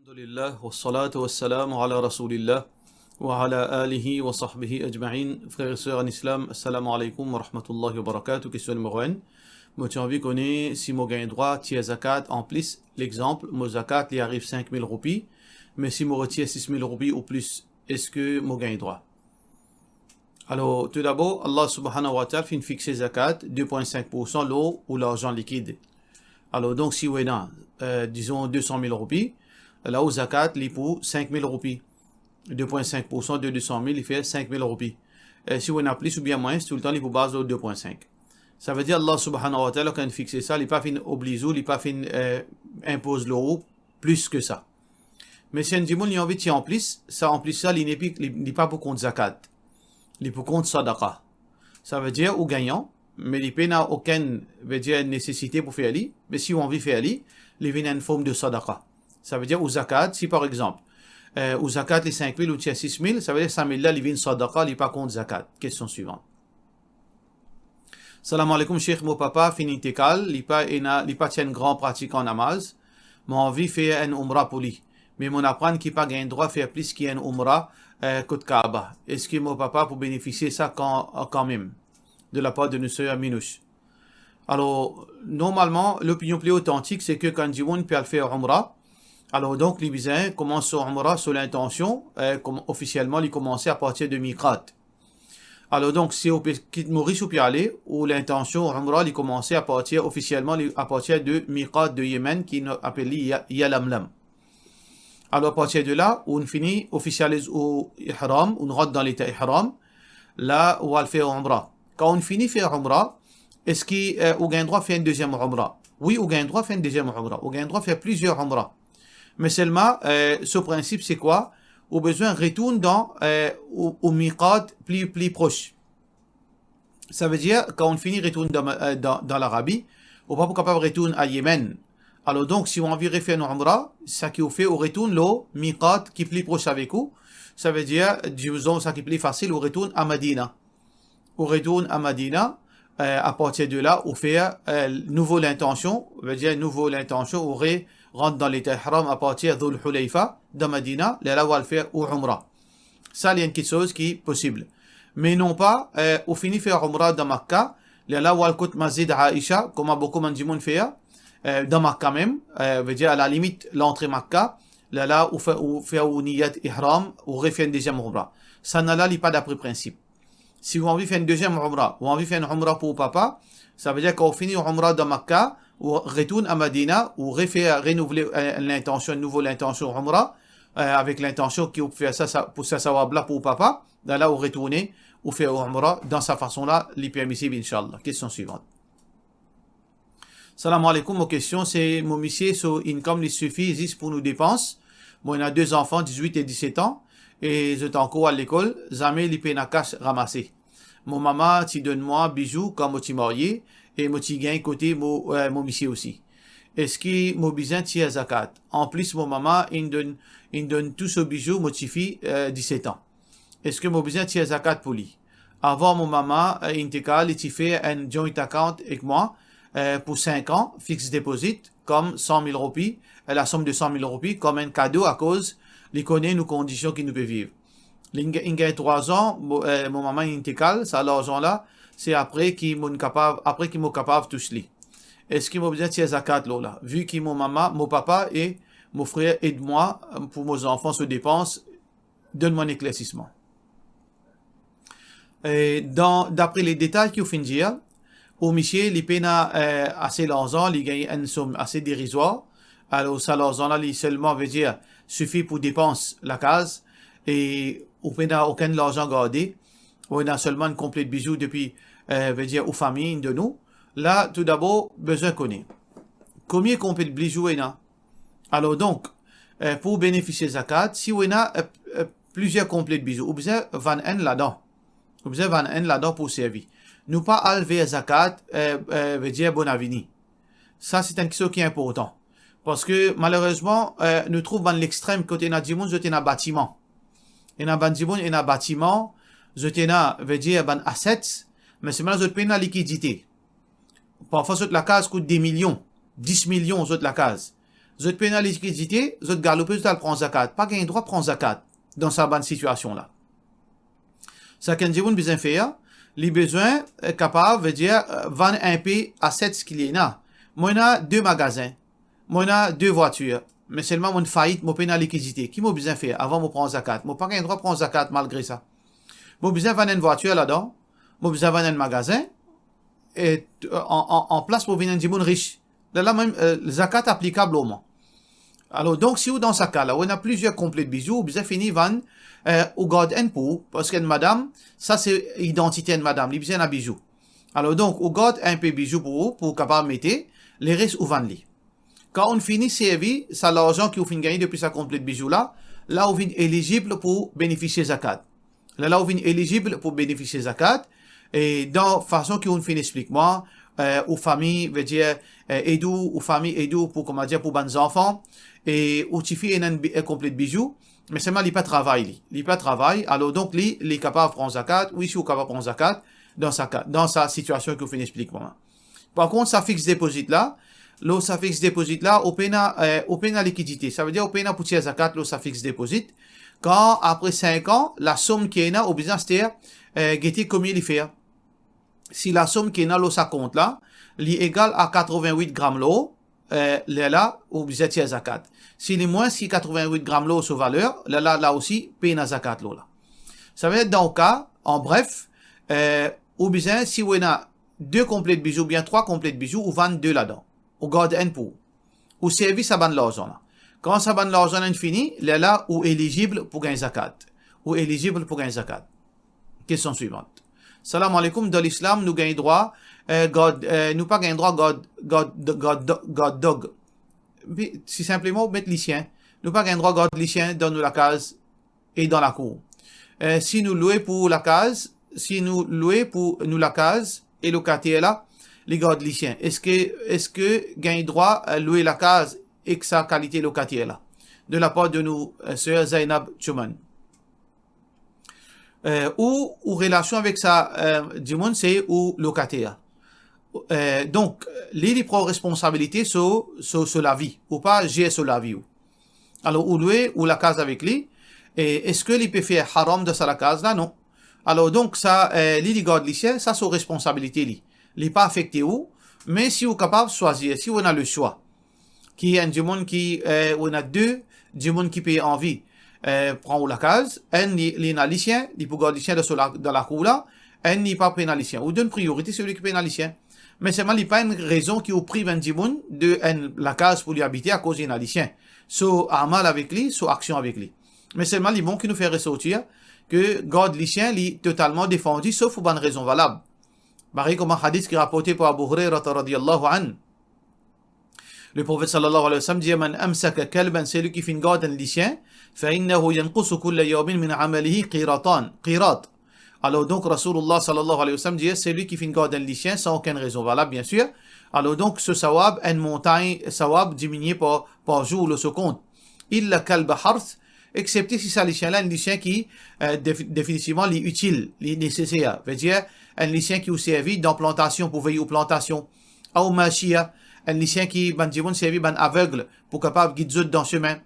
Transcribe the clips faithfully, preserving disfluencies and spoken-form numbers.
Alhamdulillah, wassalatu wassalamu ala rasoulillah, wa ala alihi wa sahbihi ajmain. Frer e ser an Islam, assalamu alaikum wa rahmatullahi wa barakatuh. Kestion nimero enn. Mo ti anvi kone si mo gagn drwa tir zakat anplis. Lexanp, mo zakat li ariv sink mil roupi, me si mo retir sis mil roupi ou plis, eski mo gagn drwa? Alor, toudabor, Allah Subhanahu wa Ta'ala finn fixe zakat de pwin sink poursan lor ou larzan likid. Alor, donk, si ou ena, eh, dizon, de san mil roupi, la ou zakat li pou sink mil roupi. De pwin sink poursan de de san mil, li fer sink mil roupi. Eh, si ou ena plis oubien mwins, toultan li pou baz lor de pwin sink. Savedir Allah Subhanahu wa Ta'ala, kan li fixe sa, li pa finn obliz ou, li pa finn, eh, inpoz lor ou plis ki sa. Me si enn dimoun li anvi tir anplis, sa anplis la, li nepi, li, li pa pou kont zakat. Li pou kont sadaqa. Savedir ou gagnan, me li pena okenn, vedir, nesesite pou fer li, me si ou anvi fer li, li vinn enn form de sadaqa. Savedir ou zakat, si par exanp, eh, ou zakat li sink mil, ou tir sis mil, savedir sa mil la, li vinn sadaqa, li pa kont zakat. Kestion swivan. Salam alaikum, Sheikh, mo papa finn intekal, li pa ena, li pa ti enn gran pratikan namaz. Mo anvi fer enn oumra pou li. Me mo'nn aprann ki pa gagn drwa fer plis ki enn oumra, eh, kot Kaaba. Eski mo papa pou benefisie sa kan, kanmem? De la par de nou ser Minouch. Alor, normalman, lopinion pli otantik, se ki kan dimoun pe al fer oumra, alor donk, li bizin koumans so oumra, so lintansion, eh, koum-, ofisielman, li koumanse apartir de miqat. Alor donk, si ou pe kit Moris ou pe ale, ou lintansion oumra, li koumanse apartir, ofisielman, li apartir de miqat de Yemen, ki nou apel li Ya-, Yalamlam. Alor, apartir de la, ou'nn fini ofisializ ou ihram, ou'nn rant dan leta ihram, la, ou al fer oumra. Kan ou'nn fini fer oumra, eski, eh, ou gagn drwa fer enn deziem oumra? Wi, ou gagn drwa fer enn deziem oumra. Ou gagn drwa fer plizier oumra. Me selman, eh, so prinsip, se kwa? Ou bizin retourn dan, eh, ou, ou miqat pli, pli pros. Savedir, kan ou'nn fini retourn dan, eh, dan, dan Larabi, ou pa pou kapav retourn a Yemen. Alor donk, si ou anvi refer enn oumra, sa ki ou fer, ou retourn lor miqat ki pli pros avek ou. Savedir, dizon, sa ki pli fasil, ou retourn a Madina. Ou retourn a Madina, eh, apartir de la, ou fer, eh, nouvo lintansion, vedir nouvo lintansion, ou re rant dan leta ihram apartir Dhul Hulayfa, dan Madina, lerla ou al fer ou oumra. Sa, li enn kiksoz ki posib. Me non pa, eh, ou fini fer oumra dan Makka, lerla ou al kot Masjid Aisha, kouma boukou bann dimoun fer, eh, dan Makka mem, eh, vedir a la limit lantre Makka, lerla ou fer, ou fer ou niyat ihram, ou refer enn deziem oumra. Sa la, li pa dapre prinsip. Si ou anvi fer enn deziem oumra, ou anvi fer enn oumra pou ou papa, savedir kan ou fini oumra dan Makka, ou retourn a Madina, ou refer, renouvle, eh, lintansion, nouvo lintansion oumra, eh, avek lintansion ki ou fer sa, sa, pou sa sawab la pou ou papa, dan la ou retourne, ou fer oumra, dan sa fason la, li permisib, inshallah. Kestion swivan. Salam alaikum, mo kestion se, mo misie so income li sifi zis pou nou depans. Mo ena de zanfan, dizwit e diset an, e zot ankor al lekol, zame li pena kas ramase. Mo mama ti donn mwa bizou kan mo ti marye, e mo ti gagn kote mo, eh, mo misie osi. Eski mo bizin tir zakat? Anplis, mo mama inn donn, inn donn tou so bizou mo tifi, eh, diset an. Eski mo bizin tir zakat pou li? Avan mo mama, eh, intekal, li ti fer enn joint account ek mwa, eh, pou sink an, fixed deposit, kom san mil roupi, eh, lasom de san mil roupi, kom enn kado, akoz li kone nou kondision ki nou pe viv. Li inn, inn gagn trwa zan, mo, eh, mo mama intekal, sa larzan la, se apre ki mo'nn kapav, apre ki mo kapav tous li. Eski mo bizin tir zakat lor la? Vi ki mo mama, mo papa e mo frer ed mwa, eh, pou mo zanfan so depans, donn mwa enn eklersisman. E dan, dapre le detay ki ou finn dir, ou misie, li pena, eh, ase larzan, li gagn enn som ase derizwar. Alor, sa larzan la, li selman, vedir, sifi pou depans lakaz, e ou pena okenn larzan garde, ou ena selman enn konple bizou depi, eh, vedir, ou fami inn donn ou. La, toudabor, bizin kone konbien konple bizou ena. Alor donk, eh, pou benefisie zakat, si ou ena, eh, eh, plizier konple bizou, ou bizin vann enn ladan. Ou bizin vann enn ladan pou servi. Nou pa al ver zakat, eh, eh, vedir bonavini. Sa, se enn kiksoz ki inportan. Parski, malerezman, eh, nou trouv bann lextrem kot ena dimoun, zot ena batiman. Ena bann dimoun, ena batiman, zot ena, vedir, bann assets, me selman zot pena likidite. Parfwa zot lakaz kout de milion, dis milion zot lakaz. zot pena likidite, zot galoupe, zot al pran zakat. Pa gagn drwa pran zakat dan sa bann sitiasion la. Seki enn dimoun bizin fer, li bizin, eh, kapav, vedir, eh, vann inpe aset ki li ena. Mo ena de magazin, mo ena de vwatir, me selman mo finn fait, mo pena likidite. Ki mo bizin fer avan mo pran zakat? Mo pa gagn drwa pran zakat malgre sa. Mo bizin vann enn vwatir ladan, mo bizin vann enn magazin, e, an, an, an plas pou vinn enn dimoun ris. Lerla mem, eh, zakat aplikab lor mwa. Alor, donk, si ou dan sa ka la, ou ena plizier konple bizou, ou bizin fini vann, eh, ou gard enn pou ou, parski enn madam, sa se idantite enn madam, li bizin ena bizou. Alor, donk, ou gard inpe bizou pou ou, pou ou kapav mete, leres ou vann li. Kan ou fini servi sa larzan ki ou finn gagne depi sa konple bizou la, la ou vinn elizib pou benefisie zakat. Lerla ou vinn elizib pou benefisie zakat, e dan fason ki ou finn explik mwa, eh, ou fami, vedir, eh, ed ou, ou fami ed ou pou, kouma dir, pou bann zanfan, e ou tifi ena enn bi-, enn konple bizou, me selman li pa travay li. Li pa travay, alor donk li, li kapav pran zakat, wi, si ou kapav pran zakat, dan sa ka, dan sa sitiasion ki ou finn explik mwa. Par kont, sa fix deposit la, lor sa fix deposit la, ou pena, eh, ou pena likidite. Savedir, ou pena pou tir zakat lor sa fix deposit. Kan apre sink an, lasom ki ena, ou bizin aster, eh, gete komie li fer. Si lasom ki ena lor sa kont la, li egal a katrovin-wit gram lor, eh, lerla, ou bizin tir zakat. Si li mwins ki katrovin-wit gram lor so valer, lerla, la osi, pena zakat lor la. Savedir, dan ou ka, an bref, eh, ou bizin, si ou ena de konple bizou oubien trwa konple bizou, ou vann de ladan. Ou gard enn pou ou. Ou servi sa bann larzan la. Kan sa bann larzan la inn fini, lerla ou elizib pou gagn zakat. Ou elizib pou gagn zakat. Kestion swivan. Salam aleykoum, dan Lislam, nou gagn drwa, eh, gard, eh, nou pa gagn drwa gard, gard, gard, gard dog. Be, si sinpleman ou met lisien. Nou pa gagn drwa gard lisien dan nou lakaz e dan lakour. Eh, si nou lwe pou lakaz, si nou lwe pou nou lakaz e lokater la, li gard lisien, eski, eski gagn drwa, eh, lwe lakaz ek sa kalite lokater la? De lapar de nou, eh, ser Zainab Chuman. Eh, ou, ou relasion avek sa, eh, dimoun se ou lokater. Eh, donk, li, li pran responsabilite so, so, so lavi. Ou pa zer so lavi ou. Alor, ou lwe ou lakaz avek li, e eski li pe fer haram dan sa lakaz la? Non. Alor, donk, sa, eh, li, li gard lisien, sa so responsabilite li. Li pa afekte ou, me si ou kapav swazir, si ou ena leswa, ki enn dimoun ki, eh, ou ena de dimoun ki pe anvi, eh, pran ou lakaz, enn li, li ena lisien, li pou gard lisien dan so la, dan lakour la, enn li pa pena lisien. Ou donn priyorite selwi ki pena lisien. Me selman li pa enn rezon ki ou priv enn dimoun de enn lakaz pou li abite akoz li ena lisien. So amal avek li, so aksion avek li. Me selman li bon ki nou fer resortir ke gard lisien li totalman defandi, sof pou bann rezon valab. Parey kouma hadis ki raporte par Abu Hurairah radiyallahu anhu. Leprofet sallallahu alayhi wa sallam dir, "Man amsaka kalban", selwi ki finn gard enn lisien, "fa innahu yanqusu kulla yawmin min amalihi qiratan, qirat." Alor donk, Rasoulullah sallallahu alayhi wa sallam dir, selwi ki finn gard enn lisien, san okenn rezon valab, biensir, alor donk, so sawab, enn montagn sawab diminie par, par zour lor so kont. "Illa kalba harth", eksepte si sa lisien la, enn lisien ki, eh, defi-, definitivman, li itil, li neseser. Vedir, enn lisien ki ou servi dan plantasion, pou vey ou plantasion. Aw mashia, enn lisien ki bann dimoun servi, bann aveg, pou kapav gid zot dan sime.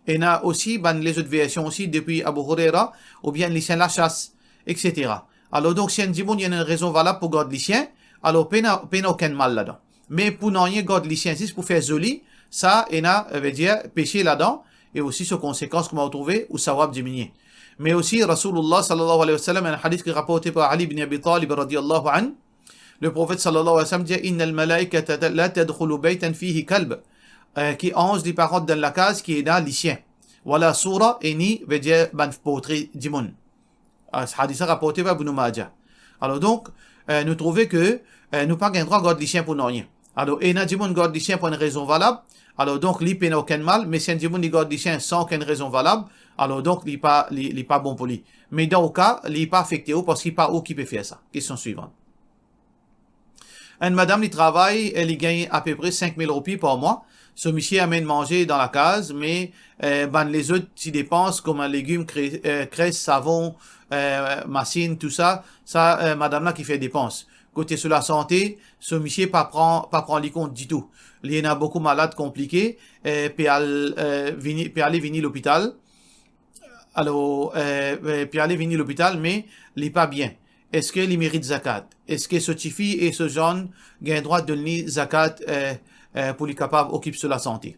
Ena osi bann lezot version osi depi Abu Hurairah, oubien enn lisien lasas, et cetera. Alor donk, si enn dimoun, li ena enn rezon valab pou gard lisien, alor pena, pena okenn mal ladan. Me pou nanye gard lisien zis pou fer zoli, sa ena, eh, vedir, pese ladan, e osi so konsekans, kouma ou trouve, ou sawab diminie. Me osi, Rasoulullah sallallahu alayhi wa sallam, enn hadis ki raporte par Ali bin Abi Talib radiyallahu anhu, Leprofet sallallahu alayhi wa sallam dir, "Innal malaikata la tadkhulu baytan fihi kalb." Eh, ki anz li pa rant dan lakaz ki ena lisien. Wala sura, e ni, vedir, bann portre dimoun. Ah, hadis la raporte par Ibn Majah. Alor donk, eh, nou trouve ke, eh, nou pa gagn drwa gard lisien pou nanye. Alor, ena dimoun gard lisien pou enn rezon valab, alor donk, li pena okenn mal, me si enn dimoun li gard lisien san okenn rezon valab, alor donk, li pa, li, li pa bon pou li. Me dan ou ka, li pa afekte ou, parski pa ou ki pe fer sa. Kestion swivan. Enn madam, li travay e li gagn apepre sink mil roupi par mwa. So misie amenn manze dan lakaz, me, eh, bann lezot ti depans, kouma legim, kre-, eh, kres, savon, eh, masinn, tou sa, sa, eh, madam la ki fer depans. Kote so lasante, so misie pa pran, pa pran li kont ditou. li ena boukou malad konplike, eh, pe al, eh, vini, pe ale vini lopital. Alor, eh, eh, pe ale vini lopital, me li pa bien. Eski li merit zakat? Eski so tifi e so zann gagn drwa donn li zakat, eh, eh, pou li kapav okip so lasante?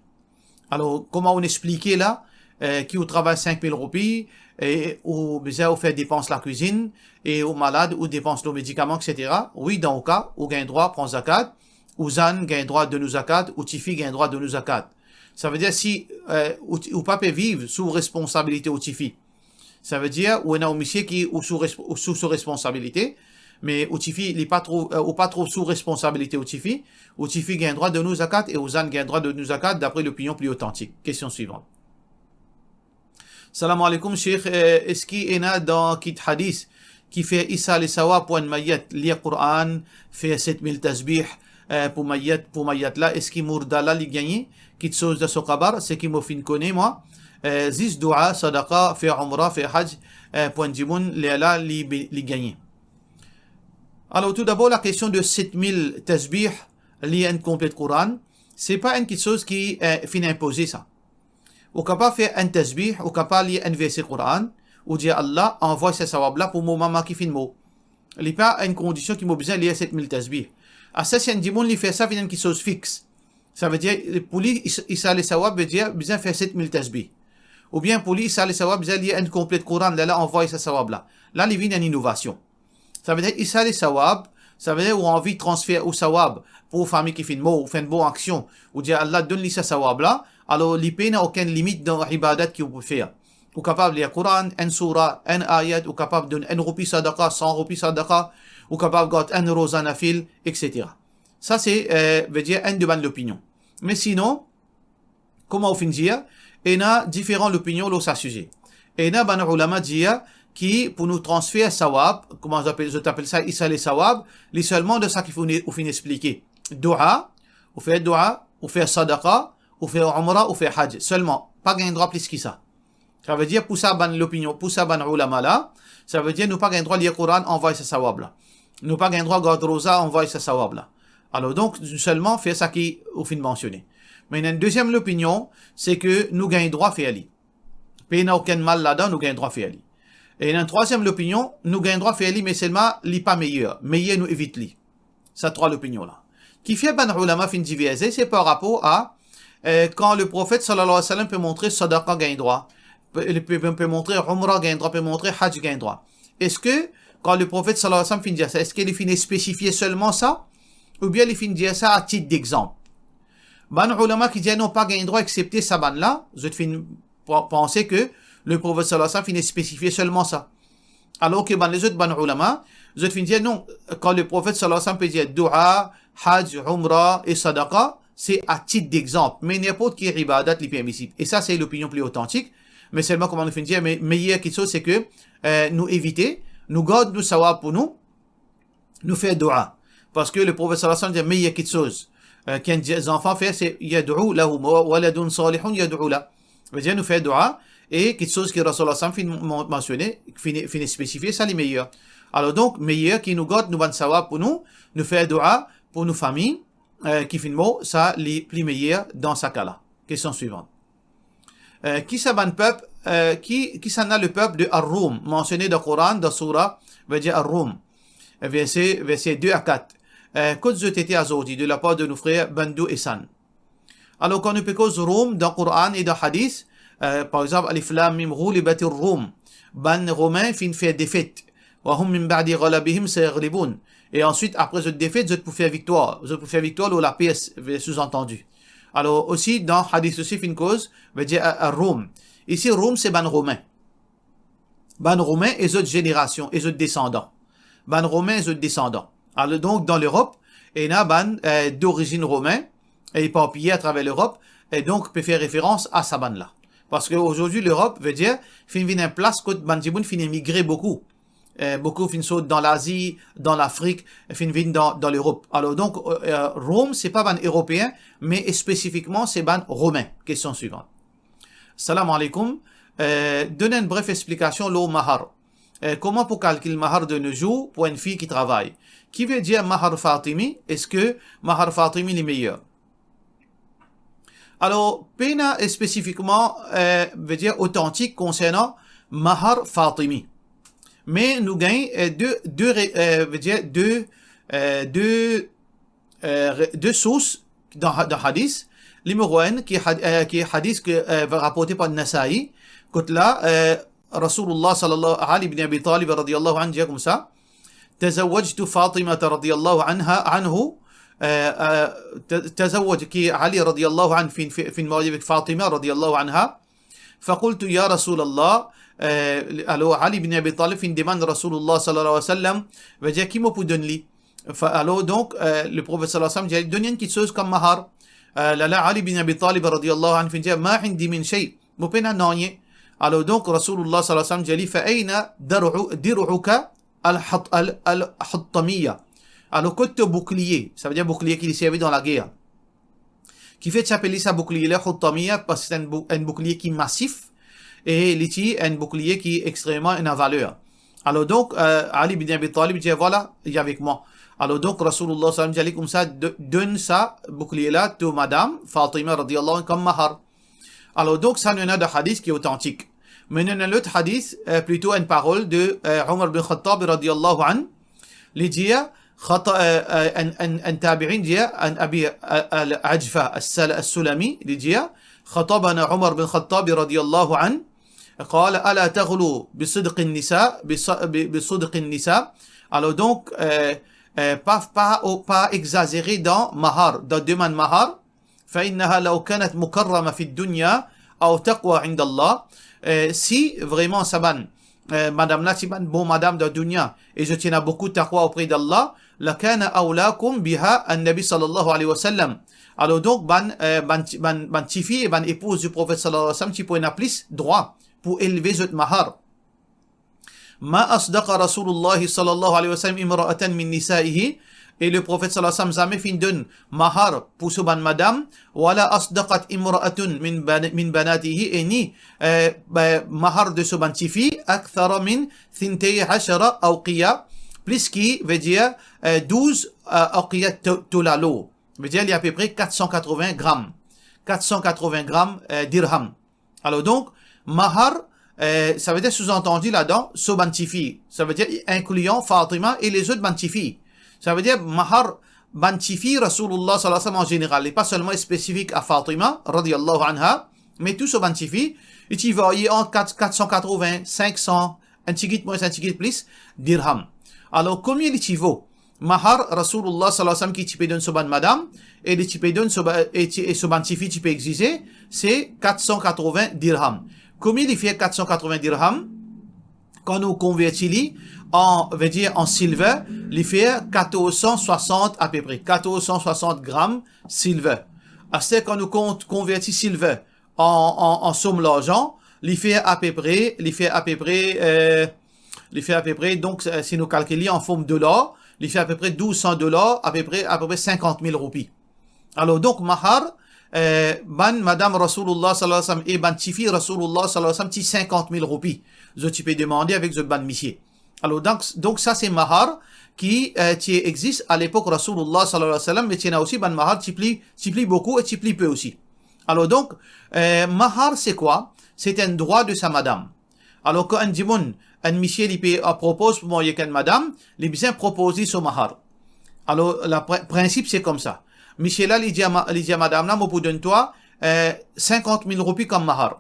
Alor, kouma ou'nn explike la, eh, ki ou travay sink mil roupi, e ou bizin ou fer depans lakwizinn, e ou malad, ou depans lor medikaman, et cetera. Wi, dan ou ka, ou gagn drwa pran zakat, ou zann gagn drwa donn ou zakat, ou tifi gagn drwa donn ou zakat. Savedir si, eh, ou ti-, ou pa pe viv sou responsabilite ou tifi. Savedir, ou ena ou misie ki ou sou resp-, ou sou, sou responsabilite, me ou tifi, li pa trouv, eh, ou pa trouv sou responsabilite ou tifi, ou tifi gagn drwa donn ou zakat e ou zann gagn drwa donn ou zakat, dapre lopinion pli otantik. Kestion swivan. Salam aleykoum, Sheikh. Eh, eski ena dan kit hadis ki fer isal sawab pou enn mayit, lir Koran, fer set mil tasbih, eh, pou mayit, pou mayit la, eski mourda la li gagne kitsoz dan so kabar? Seki mo finn kone mwa, eh, zis doua, sadaqa, fer oumra, fer haj, eh, pou enn dimoun, lerla li be-, li gagne. Alor, toudabor, lakestion de set mil tasbih, lir enn konple Koran, se pa enn kitsoz ki, eh, finn inpoze sa. Ou kapav fer enn tasbih, ou kapav lir enn verse Koran, ou dir, "Allah, anvway sa sawab la pou mo mama ki finn mor." Li pa enn kondision ki mo bizin lir set mil tasbih. Asa si enn dimoun li fer sa, vinn enn kitsoz fix. Savedir, pou li, is-, isal sawab vedir bizin fer set mil tasbih. Oubien pou li, isal sawab bizin lir enn konple Koran, lerla anvway sa sawab la. La, li vinn enn inovasion. Savedir, isal sawab, savedir ou anvi transfer ou sawab pou ou fami ki finn mor, ou fer enn bon aksion, ou dir, "Allah, donn li sa sawab la," alor li pena okenn limit dan ibadat ki ou pou fer. Ou kapav lir Koran, enn soura, enn ayat, ou kapav donn enn roupi sadaqa, san roupi sadaqa, ou kapav gard enn roza nafil, et cetera. Sa se, eh, vedir enn de bann lopinion. Me sinon, kouma ou finn dir, ena diferan lopinion lor sa size. Ena bann oulama dir ki pou nou transfer sawab, kouma zot apel, zot apel sa isal sawab, li selman dan sa ki finn, ou finn explike. Doua, ou fer doua, ou fer sadaqa, ou fer oumra, ou fer haj. Selman, pa gagn drwa plis ki sa. Savedir pou sa bann lopinion, pou sa bann oulama la, savedir nou pa gagn drwa lir Koran, anvway sa sawab la. Nou pa gagn drwa gard roza, anvway sa sawab la. Alor donk, selman fer sa ki ou finn mansione. Me ena enn deziem lopinion, se ke nou gagn drwa fer li. Pena okenn mal ladan, nou gagn drwa fer li. E ena enn trwaziem lopinion, nou gagn drwa fer li, me selman li pa meyer. Meyer nou evit li. Sa trwa lopinion la. Kifer bann oulama finn diverze, se par rapor a, eh, kan Leprofet sallallahu alayhi wa sallam pe montre sadaqa gagn drwa, pe, pe, pe, pe montre oumra gagn drwa, pe montre haj gagn drwa. Eski kan Leprofet sallallahu alayhi wa sallam finn dir sa, eski li finn spesifie selman sa, oubien li finn dir sa a tit dexanp? Bann oulama ki dir non, pa gagn drwa exsepte sa bann la, zot finn pa-, panse ke Leprofet sallallahu alayhi wa sallam finn spesifie selman sa. Alor ke bann lezot bann oulama, zot finn dir non, kan Leprofet sallallahu alayhi wa sallam pe dir doua, haj, oumra e sadaqa, se a tit dexanp, me ninport ki ibadat li permisib. E sa se lopinion pli otantik, me selman kouma nou finn dir, me, meyer kitsoz se ke, eh, nou evite, nou gard nou sawab pou nou, nou fer doua. Parski Leprofet sallallahu alayhi wa sallam dir meyer kitsoz, eh, ki enn zanfan fer, se yad'u lahu, wa-, waladun salihun yad'u la. Vedir nou fer doua, e kitsoz ki Rasoul sallallahu alayhi wa sallam finn mon-, mansione, finn, finn spesifie, sa li meyer. Alor donk, meyer ki nou gard nou bann sawab pou nou, nou fer doua pou nou fami, eh, ki finn mor, sa li pli meyer dan sa ka la. Kestion swivan. Eh, ki sa bann pep, eh, ki, kisannla lepep de Ar-Rum, mansione dan Koran, dan soura, vedir Ar-Rum, eh, verse, verse de a kat. Eh, kot zot ete azordi, de lapar de nou frer Bandou Ehsan. Alor, kan nou pe koz Rom dan Koran e dan Hadis, eh, par exanp, Alif Lam Mim, ghulibatir Rum, bann Romin finn fer defet. Wa hum min ba'di ghalabihim sayaghlibun. E answit, apre zot defet, zot pou fer viktwar. Zot pou fer viktwar lor Lapers, ve-, souzantandi. Alor, osi, dan Hadis osi finn koz, vedir, eh, eh, Rom. Isi, Rom, se bann Romin. Bann Romin e zot zenerasion, e zot desandan. Bann Romin e zot desandan. Alor, donk, dan Lerop, ena bann, eh, dorizinn Romin, e eparpiye atraver Lerop, e donk, pe fer referans a sa bann la. Parski azordi, Lerop, vedir, finn vinn enn plas kot bann dimoun finn emigre boukou. Eh, boukou finn sort dan Lazi, dan Lafrik, finn vinn dan, dan Lerop. Alor, donk, eh, Rom, se pa bann Eropeen, me spesifikman, se bann Romin. Kestion swivan. Salam aleykoum. Eh, donn enn bref explikasion lor mahar. Eh, kouma pou kalkil mahar de nos jours pou enn fi ki travay? Ki vedir mahar Fatimi? Eski mahar Fatimi li meyer? Alor, pena spesifikman, eh, vedir otantik konsernan mahar Fatimi. Me nou gagn, eh, de, de re-, eh, vedir de, eh, de, eh, re-, de sours dan ha-, dan hadis. Nimero enn, ki had-, eh, ki hadis ki, eh, raporte par Nasai. Kot la, eh, Rasoulillah sallallahu, Ali bin Abi Talib radiyallahu anhu dir koumsa, "Tazawwajtu Fatimata radiyallahu anha, anhu." Eh, eh, ta-, tazawwaj, ki Ali radiyallahu anhu finn, finn, finn marye avek Fatima radiyallahu anha. Faqultu, "Ya Rasoulillah." Eh, alor Ali bin Abi Talib finn demann Rasoulillah sallallahu alayhi wa sallam, vedir ki mo pou donn li. Fa-, alor donk, eh, Leprofet sallallahu alayhi wa sallam dir, "Donn enn kiksoz kom mahar." Eh, lerla Ali bin Abi Talib radiyallahu anhu finn dir, "Ma indi min shay." Mo pena nanye. Alor donk, Rasoulillah sallallahu alayhi wa sallam dir li, "Fa ayna dar'u-, dir'uka al-hat-, al-, al-hattamiyya?" Alor, kot to boukliye, savedir boukliye ki li servi dan lager. Kifer ti apel li sa boukliye la Hattamiyya? Parski se enn bou-, enn boukliye ki masif, e li ti enn boukliye ki extrememan ena valer. Alor donk, eh, Ali bin Abi Talib dir, "Vwala, li avek mwa." Alor donk, Rasoulillah sallallahu alayhi wa sallam dir li koumsa, "Do-, donn sa boukliye la to madam Fatima radiyallahu anha kom mahar." Alor donk, sa nou ena dan hadis ki otantik. Me nou ena lot hadis, eh, plito enn parol de, eh, Omar bin Khattab radiyallahu anhu. Li dir, khata-, eh, eh, enn, enn, enn tabi'in dir, an Abi, eh, al-Ajfa as-Sal-, as-Sulami, li dir, "Khatabana Omar bin Khattab radiyallahu anhu, qala, ala taghlu bi sidqin nisa, bi sa-, bi, bi sidqin nisa." Alor donk, eh, eh, pa, pa, o, pa exazere dan mahar, dan demann mahar, "Fa innaha law kanat mukarrama fid dunya aw taqwa indallah." Eh, si vreman sa bann, eh, madam la ti bann bon madam dan dunya e zot ti ena boukou taqwa auprès d'Allah, "lakana awlakum biha an-Nabi sallallahu alayhi wa sallam." Alor donk, bann, eh, bann ti-, bann, bann tifi e bann epouz di Profet sallallahu alayhi wa sallam ti pou ena plis drwa pou elve zot mahar. "Ma asdaqa Rasoulillah sallallahu alayhi wa sallam imra'atan min nisaihi." E Leprofet sallallahu alayhi wa sallam zame finn donn mahar pou so bann madam, "wala asdaqat imra'atun min ban-, min banatihi," e ni, eh, ba, mahar de so bann tifi, "akthara min thintay ashara awqiya," plis ki, vedir, eh, douz, eh, awqiya to-, tola lor. Vedir, li apepre kat san katrovin gram. Kat san katrovin gram, eh, dirham. Alor donk, mahar, eh, savedir souzantandi ladan, so bann tifi. Savedir inklian Fatima e lezot bann tifi. Savedir mahar bann tifi Rasoulillah sallallahu alayhi wa sallam an zeneral, li pa selman spesifik a Fatima radiyallahu anha, me tou so bann tifi, li ti varye ant kat, kat san katrovin, sink san, enn tigit mwins, enn tigit plis dirham. Alor, komie li ti vo? Mahar Rasoulillah sallallahu alayhi wa sallam ki ti pe donn so bann madam, e li ti pe donn so ba-, e ti, e so bann tifi ti pe exize, se kat san katrovin dirham. Komie li fer kat san katrovin dirham? Kan nou konverti li an, vedir an silver, li fer katorz san swasant apepre, katorz san swasant gram silver. Aster kan nou kont, konverti silver an, an, an som larzan, li fer apepre, li fer apepre, eh, li fer apepre, donk, eh, si nou kalkil li an form dolar, li fer apepre douz san dolar, apepre, apepre sinkant mil roupi. Alor donk, mahar, eh, bann madam Rasoulillah sallallahu alayhi wa sallam e bann tifi Rasoulillah sallallahu alayhi wa sallam ti sinkant mil roupi. Zot ti pe demande avek zot bann misie. Alor donk, donk sa se mahar ki, eh, ti exist a lepok Rasoulillah sallallahu alayhi wa sallam, me ti ena osi bann mahar ti pli, ti pli boukou e ti pli pe osi. Alor donk, eh, mahar se kwa? Se enn drwa de sa madam. Alor kan enn dimoun, enn misie li pe, eh, propoz pou marye ek enn madam, li bizin propoz li so mahar. Alor, la prin-, prinsip se koumsa. Misie la, li dir a ma-, li dir a madam la, "Mo pou donn twa, eh, sinkant mil roupi kom mahar."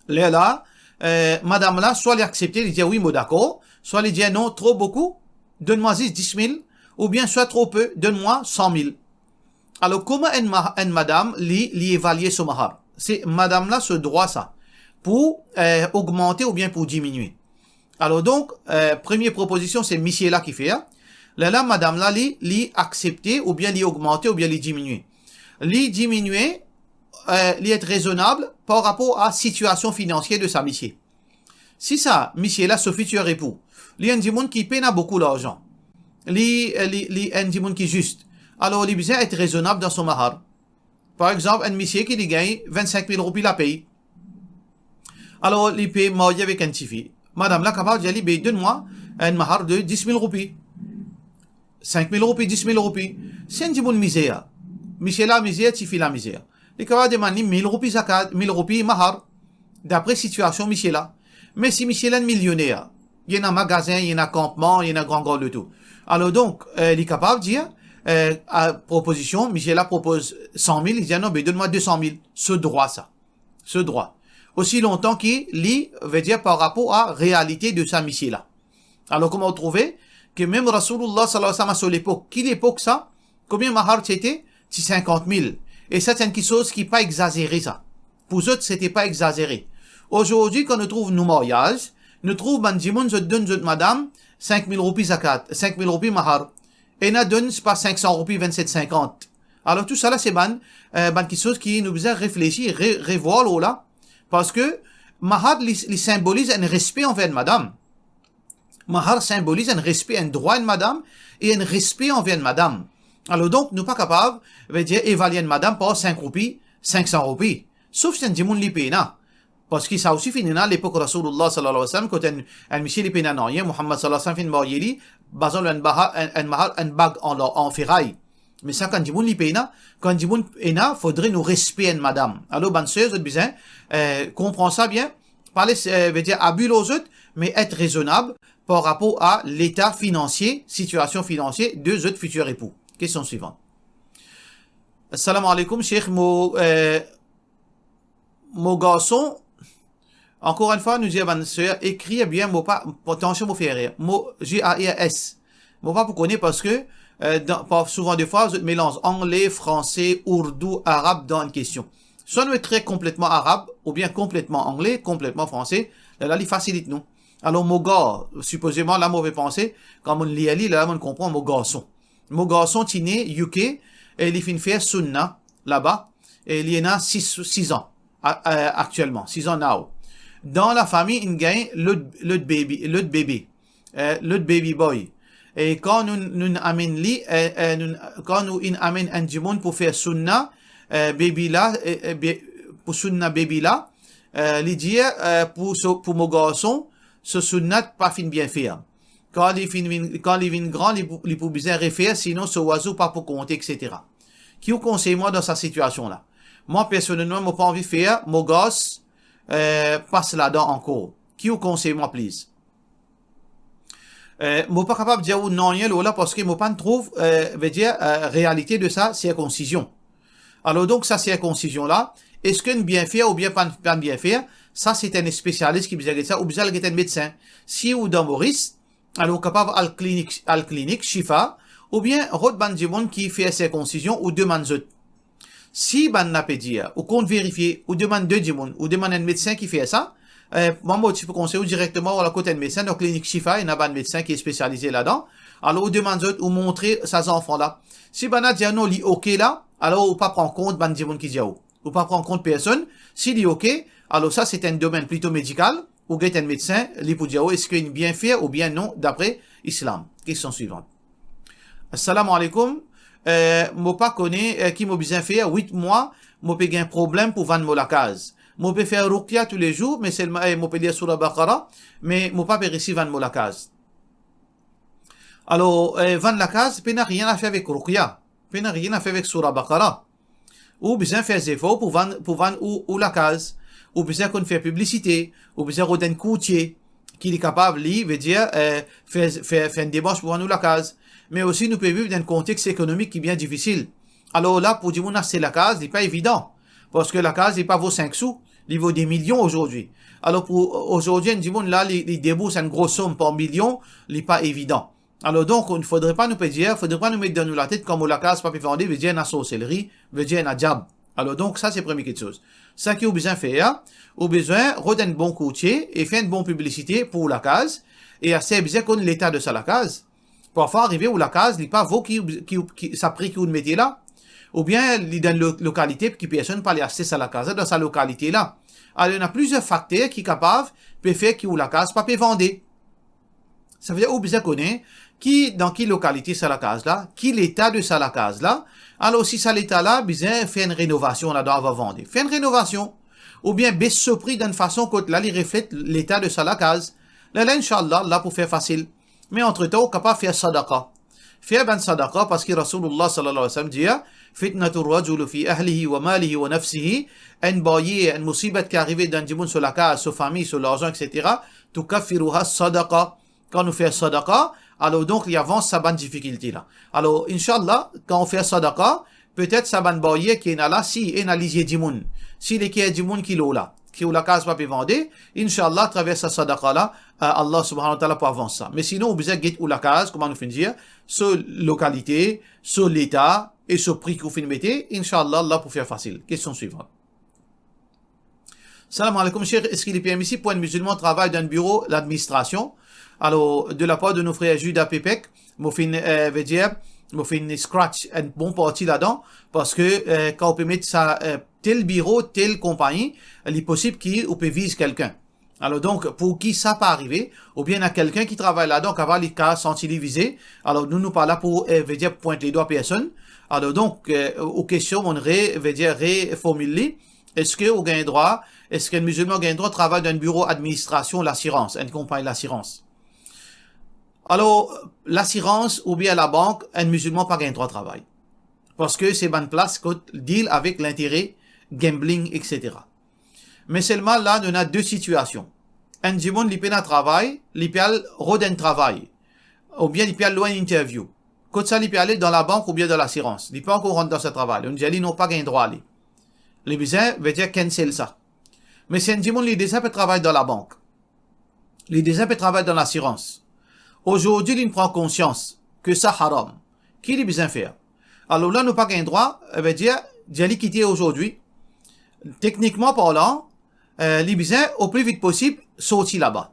Lerla, eh, madam la, swa li aksepte, li dir, "Wi, mo dakor," swa li dir, "Non, tro boukou, donn mwa zis dis mil, oubien swa tro pe, donn mwa san mil." Alor, kouma enn ma-, enn madam, li, li evalie so mahar? Se madam la so drwa sa, pou, eh, ogmante oubien pou diminie. Alor donk, eh, premie propozision, se misie la ki fer. Lerla madam la, li, li aksepte, oubien li ogmante, oubien li diminie. Li diminie, eh, li et rezonab par rapor a sitiasion finansier de sa misie. Si sa misie la, so fitir epou, li enn dimoun ki pena boukou larzan, li, eh, li, li enn dimoun ki zis, alor li bizin et rezonab dan so mahar. Par exanp, enn misie ki li gagn vennsink mil roupi lapey. Alor, li pe marye avek enn tifi. Madam la kapav dir li, "Be, donn mwa enn mahar de dis mil roupi. Sink mil roupi, dis mil roupi." Si enn dimoun mizer, misie la mizer, tifi la mizer. Li kapav demann li mil roupi zakat, mil roupi mahar, dapre sitiasion misie la. Me si misie la enn milioner, li ena magazin, li ena kanpman, li ena gran, gran loto. Alor donk, eh, li kapav dir, eh, a propozision, misie la propoz san mil, li dir, "Non, be donn mwa de san mil." So drwa sa. So drwa. Osi lontan ki li, vedir par rapor a realite de sa misie la. Alor, kouma ou trouve ke mem Rasoulillah sallallahu alayhi wa sallam a so lepok, ki lepok sa? Konbien mahar ti ete? Ti sinkant mil. E sa ti enn kiksoz ki pa egzazere sa. Pou zot, sete pa egzazere. Azordi, kan nou trouv nou maryaz, nou trouv bann dimoun, zot donn zot madam sink mil roupi zakat, sink mil roupi mahar. Ena donn, sepa, sink san roupi, vennset sinkant. Alor, tou sa la, se bann, eh, bann kiksoz ki nou bizin reflesi, re-, revwar lor la, parski mahar, li, li sinboliz enn respe anver enn madam. Mahar sinboliz enn respe, enn drwa enn madam e enn respe anver enn madam. Alor donk, nou pa kapav, vedir, evalie enn madam par sink roupi, sink san roupi. Sof si enn dimoun li pena. Parski sa osi finn ena lepok Rasoulillah sallallahu alayhi wa sallam, kot enn, enn misie li pena nanye, Muhammad sallallahu alayhi wa sallam finn marye li, bazan lor enn baha-, enn, enn mahar, enn bag an lor, an feray. Me sa kan dimoun li pena, kan dimoun ena, fodre nou respe enn madam. Alor, bann ser, zot bizin, eh, konpran sa bien, pa les, eh, vedir abi lor zot, me et rezonab par rapor a leta finansie, sitiasion finansie de zot fitir epou. Kestion swivan. Assalamu alaikum, Sheikh, mo, eh, mo garson, ankor enn fwa, nou dir bann ser, ekrir bien, mo pa, atansion, mo fer erer. Mo, G A R S. Mo pa pou kone parski, eh, dan, par, souvan defwa, zot melanz angle, franse, ourdou, arab dan enn kestion. Swa nou ekrir konpletman arab, oubien konpletman angle, konpletman franse, lerla li fasilit nou. Alor, mo gar, sipozeman, la mo pe panse, kan mo'nn lir li, lerla mo'nn konpran mo garson. Mo garson ti ne U K e li finn fer sounna laba, e li ena sis, sis an, a-, a-, aktielman, sis an now. Dan lafami, inn gagn lot, lot baby, lot bebe, eh, lot baby boy. E kan nou, nou amenn li, eh, eh, nou, kan nou inn amenn enn dimoun pou fer sounna, eh, baby la, eh, eh, be-, pou sounna baby la, eh, li dir, eh, pou so, pou mo garson, so sounna pa finn bien fer. Kan li finn vinn, kan li vinn gran, li pou, li pou bizin refer, sinon so wazou pa pou konte, et cetera. Ki ou konsey mwa dan sa sitiasion la? Mwa, personelman, mo pa anvi fer mo gars, eh, pas ladan ankor. Ki ou konsey mwa, please? Eh, mo pa kapav dir ou nanye lor la, parski mo pa'nn trouv, eh, vedir, eh, realite de sa sirkonsizion. Alor donk, sa sirkonsizion la, eski inn bien fer oubien pa'nn, pa'nn bien fer? Sa, se enn spesialis ki bizin get sa, ou bizin al get enn medsin. Si ou dan Moris, alor ou kapav al klinik, al klinik Shifa, oubien rod bann dimoun ki fer sirkonsizion, ou demann zot. Si bann la pe dir, ou konn verifie, ou demann de dimoun, ou demann enn medsin ki fer sa, eh, mwa, mo ti pou konsey ou direkteman, ou al kot enn medsin, dan klinik Shifa, ena bann medsin ki spesialize ladan. Alor, ou demann zot, ou montre sa zanfan la. Si bann la dir, "Non, li oke la," alor ou pa pran kont bann dimoun ki dir ou. Ou pa pran kont personn. Si li oke, alor sa, se enn domenn plito medikal. Ou get enn medsin, li pou dir ou eski inn bien fer oubien non, dapre Islam. Kestion swivan. Assalamu alaikum. Eh, mo pa kone, eh, ki mo bizin fer. Wit mwa, mo pe gagn problem pou vann mo lakaz. Mo pe fer ruqya toulezour, me selman, eh, mo pe lir Soura Baqara, me mo pa pe resi vann mo lakaz. Alor, eh, vann lakaz, pena nanye a fer avek ruqya. Pena nanye a fer avek Soura Baqara. Ou bizin fer zefor pou vann, pou vann ou, ou lakaz. Ou bizin konn fer piblisite, ou bizin rod enn kourtie ki li kapav, li, vedir, eh, fer, fer, fer enn demars pou vann ou lakaz. Me osi, nou pe viv dan enn kontex ekonomik ki bien difisil. Alor la, pou dimoun aste lakaz, li pa evidan. Parski lakaz, li pa vo sink sou, li vo de milion azordi. Alor pou azordi, enn dimoun la, li, li debours enn gro som par milion, li pa evidan. Alor donk, fodre pa nou pe dir, fodre pa nou met dan nou latet, kan mo lakaz pa pe vande, vedir ena sorselri, vedir ena diab. Alor donk, sa se premie kiksoz. Sa ki ou bizin fer, ou bizin rod enn bon kourtie e fer enn bon piblisite pou ou lakaz, e aster bizin konn leta de sa lakaz. Parfwa arive ou lakaz, li pa vo ki, ki, ki, sa pri ki ou mete la, oubien li dan lo-, lokalite ki personn pa ale aste sa lakaz la, dan sa lokalite la. Alor, ena plizier fakter ki kapav pe fer ki ou lakaz pa pe vande. Savedir ou bizin kone ki, dan ki lokalite sa lakaz la, ki leta de sa lakaz la. Alor, si sa leta la, bizin fer enn renovasion ladan avan vande. Fer enn renovasion, oubien bes so pri dan enn fason kot la, li reflet leta de sa lakaz. Lerla, inshallah, la pou fer fasil. Me antretan, ou kapav fer sadaqa. Fer bann sadaqa, parski Rasoulullah sallallahu alayhi wa sallam dir, "Fitnatu rajuli fi ahlihi wa malihi wa nafsihi", enn balye, enn mosibat ki arive dan dimoun so lakaz, so fami, so larzan, et cetera, tukaffiruha sadaqa. Kan nou fer sadaqa, alor donk li avans sa bann difikilte la. Alor, inshallah, kan ou fer sadaqa, petet sa bann baryer ki ena la, si ena lizie dimoun, si leker dimoun ki lor la, ki ou lakaz pa pe vande, inshallah, atraver sa sadaqa la, eh, Allah subhanahu wa ta'ala pou avans sa. Me sinon, ou bizin get ou lakaz, kouma nou finn dir, so lokalite, so leta, e so pri ki ou finn mete, inshallah, Allah pou fer fasil. Kestion swivan. Salam alaikum, Cheikh. Eski li permisib pou enn mizilman travay dan enn biro ladministrasion? Alor, de lapar de nou frer Juda Pepek, mo finn, eh, vedir, mo finn scratch enn bon parti ladan, parski, eh, kan ou pe met sa, eh, tel biro, tel konpagni, li posib ki ou pe viz kelkenn. Alor donk, pou ki sa pa arive, oubien ena kelkenn ki travay ladan, kapav li kapav santi li vize, alor nou, nou pa la pou, eh, vedir, pwint ledwa personn. Alor donk, eh, ou kestion, mo re, vedir, reformil li, eski ou gagn drwa, eski enn mizilman gagn drwa travay dan enn biro administrasion lasirans, enn konpagni lasirans? Alor, lasirans oubien labank, enn mizilman pa gagn drwa travay. Parski se bann plas kot deal avek lintere, gambling, et cetera. Me selman la, nou ena de sitiasion. Enn dimoun, li pena travay, li pe al rod enn travay, oubien li pe al lor enn interview. Kot sa li pe ale? Dan labank oubien dan lasirans. Li pa ankor rant dan sa travay. Nou dir li non, pa gagn drwa ale. Li bizin, vedir, cancel sa. Me si enn dimoun, li deza pe travay dan labank, li deza pe travay dan lasirans, azordi li pran konsians ki sa haram, ki li bizin fer? Alor la, nou pa gagn drwa, eh, vedir, dir li kite azordi. Teknikman parlan, eh, li bizin, o pli vit posib, sorti laba.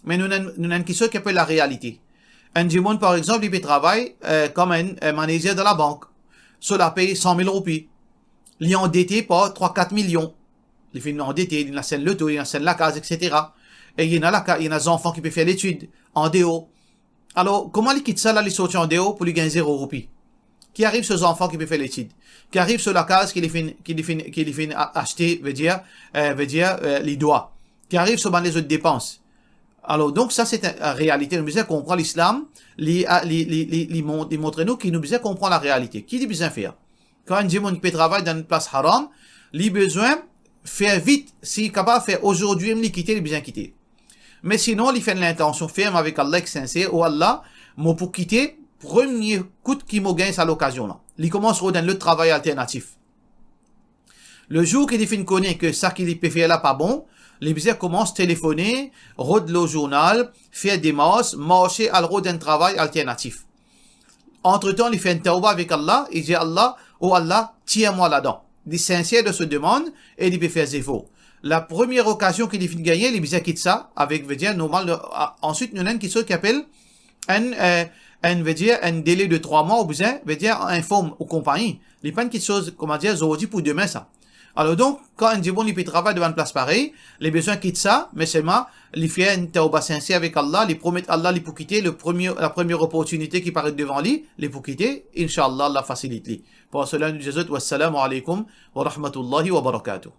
Me nou ena, nou ena enn kisoz ki apel larealite. Enn dimoun, par exanp, li pe travay, eh, kom enn, eh, manazer dan labank. So la pey san mil roupi. Li andete par trwa, kat milion. Li finn andete, li ena sa enn loto, li ena sa enn lakaz, et cetera. E li ena laka-, li ena zanfan ki pe fer letid andeor. Alor, kouma li kit sa la, li sorti andeor pou li gagn zero roupi? Ki ariv so zanfan ki pe fer letid? Ki ariv so lakaz ki li finn, ki li finn, ki li finn a-, aste, vedir, eh, vedir, eh, li dwa? Ki ariv so bann lezot depans? Alor, donk, sa se enn, enn realite. Nou bizin konpran Lislam, li, a, li, li, li, li mon-, li montre nou ki nou bizin konpran larealite. Ki li bizin fer? Kan enn dimoun pe travay dan enn plas haram, li bizin fer vit, si li kapav fer azordi mem li kite, li bizin kite. Me sinon, li fer enn lintansion ferm avek Allah ek sinser, "O Allah, mo pou kite, premie kout ki mo gagn sa lokazion la." Li koumans rod enn lot travay alternatif. Lezour ki li finn kone ki sa ki li pe fer la pa bon, li bizin koumans telefone, rod lor zournal, fer demars, marse al rod enn travay alternatif. Antretan, li fer enn tawba avek Allah, li dir Allah, "O Allah, tir mwa ladan." Li sinser dan so demann e li pe fer zefor. Lapremier okazion ki li finn gagne, li bizin kit sa, avek, vedir, normal, a-, answit, nou ena enn kisoz ki apel enn, eh, enn, vedir, enn dele de trwa mwa, ou bizin, vedir, inform ou konpagni. Li pa enn kisoz, kouma dir, zordi pou demin sa. Alor donk, kan enn dimoun li pe travay dan bann plas parey, li bizin kit sa, me selman li fer enn tawba sinser avek Allah, li promet Allah li pou kite, le premie, lapremier oportinite ki paret devan li, li pou kite, inshallah, Allah fasilit li. Par sela, nou dir zot, wassalamu alaikum wa rahmatullahi wa barakatuh.